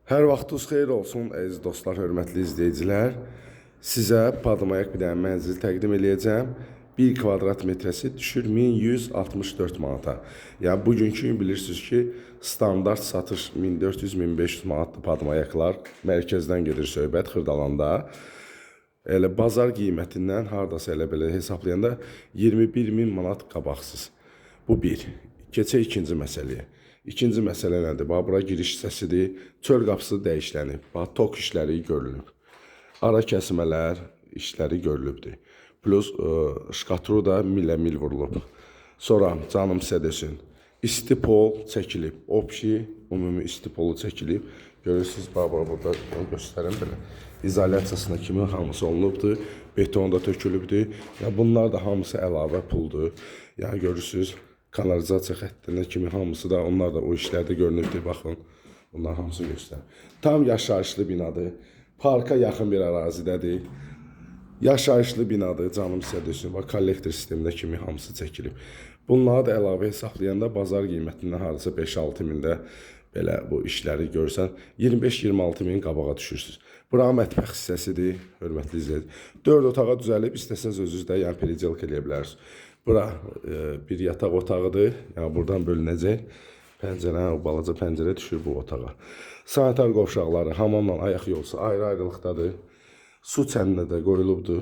Hər vaxtınız xeyir olsun, əziz dostlar, hörmətli izləyicilər. Sizə Padmayak bir dənə mənzil təqdim eləyəcəm. 1 kvadrat metrəsi düşür 1164 manata. Yəni bugünkü gün bilirsiniz ki, standart satış 1400-1500 manatdır Padmayaklar. Mərkəzdən gedir söhbət Xırdalanda. Elə bazar qiymətindən hardasa elə belə hesablayanda 21 min manat qabaqsız. Bu bir. Keçək ikinci məsələyə. İkinci məsələ nədir? Bax, bura giriş hissəsidir. Çöl qapısı dəyişlənib. Bax, tok işləri görülüb. Ara kəsmələr işləri görülübdür. Plus şkaturu da millə mil vurulub. Sonra canım sizə desin. İsti pol çəkilib. Opşi, ümumi isti polu çəkilib. Görürsünüz, bax, bax, burada onu göstərim belə. İzolyasiyasına kimi hamısı olunubdur. Beton da tökülübdür. Ya bunlar da hamısı əlavə puldur. Yəni görürsünüz, kanalizasiya xəttinə kimi hamısı da onlar da o işlərdə görünübdür. Baxın, bunlar hamısı göstərir. Tam yaşayışlı binadır. Parka yaxın bir ərazidədir. Yaşayışlı binadır, canım sizə desin. Bax, kollektor sisteminə kimi hamısı çəkilib. Bunları da əlavə hesablayanda bazar qiymətindən hardasa 5-6 mində belə bu işləri görsən 25-26 min qabağa düşürsünüz. Bura mətbəx hissəsidir, hörmətli izləyicilər. 4 otağa düzəlib, istəsəniz özünüz də yəni pericelka eləyə bilərsiniz. Bura bir yataq otağıdır. Yəni buradan bölünəcək. Pəncərə, o balaca pəncərə düşür bu otağa. Sanitar qovşaqları, hamamla ayaq yolsu ayrı-ayrılıqdadır. Su çəninə də qoyulubdur.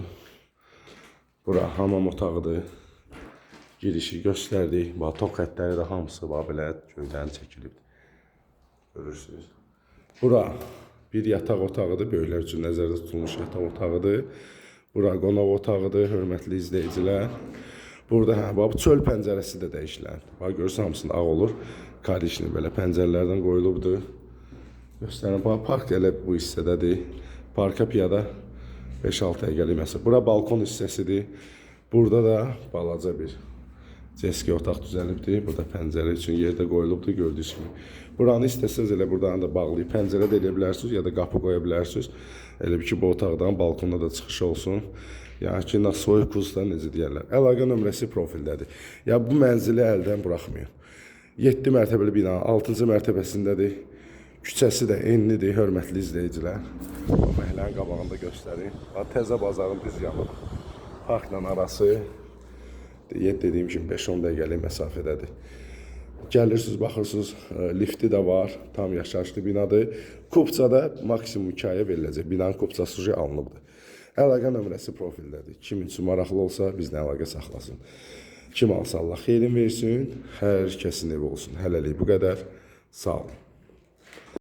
Bura hamam otağıdır. Girişi göstərdik. Bax, tok xəttləri də hamısı bax belə göydən çəkilib. Görürsünüz. Bura bir yataq otağıdır. Böyüklər üçün nəzərdə tutulmuş yataq otağıdır. Bura qonaq otağıdır, hörmətli izləyicilər. Burada hə, bax bu çöl pəncərəsi də dəyişilən. Bax görürsən hamısında ağ olur. Karişni belə pəncərələrdən qoyulubdur. Göstərin, bax park elə bu hissədədir. Parka piyada 5-6 dəqiqəlik məsafə. Bura balkon hissəsidir. Burada da balaca bir ceski otaq düzəlibdir. Burada pəncərə üçün yer də qoyulubdur gördüyünüz kimi. Buranı istəsəniz elə buradan da bağlayıb pəncərə də eləyə bilərsiniz ya da qapı qoya bilərsiniz. Elə bir ki bu otaqdan balkona da çıxış olsun. Yəni ki, na svoy vkusda necə deyərlər. Əlaqə nömrəsi profildədir. Ya bu mənzili əldən buraxmayın. 7 mərtəbəli bina 6-cı mərtəbəsindədir. Küçəsi də enlidir, hörmətli izləyicilər. Bu məhəllənin qabağında göstərim. Bax, Təzə bazarın düz yanıdır. Parkla arası dediyim kimi 5-10 dəqiqəlik məsafədədir. Gəlirsiniz, baxırsınız, lifti də var, tam yaşayışlı binadır. Kupça da maksimum 2 aya veriləcək. Binanın kupçası alınıbdır. Əlaqə nömrəsi profildədir. Kim üçün maraqlı olsa bizlə əlaqə saxlasın. Kim alsa Allah xeyrin versin, hər kəsin evi olsun. Hələlik bu qədər. Sağ olun.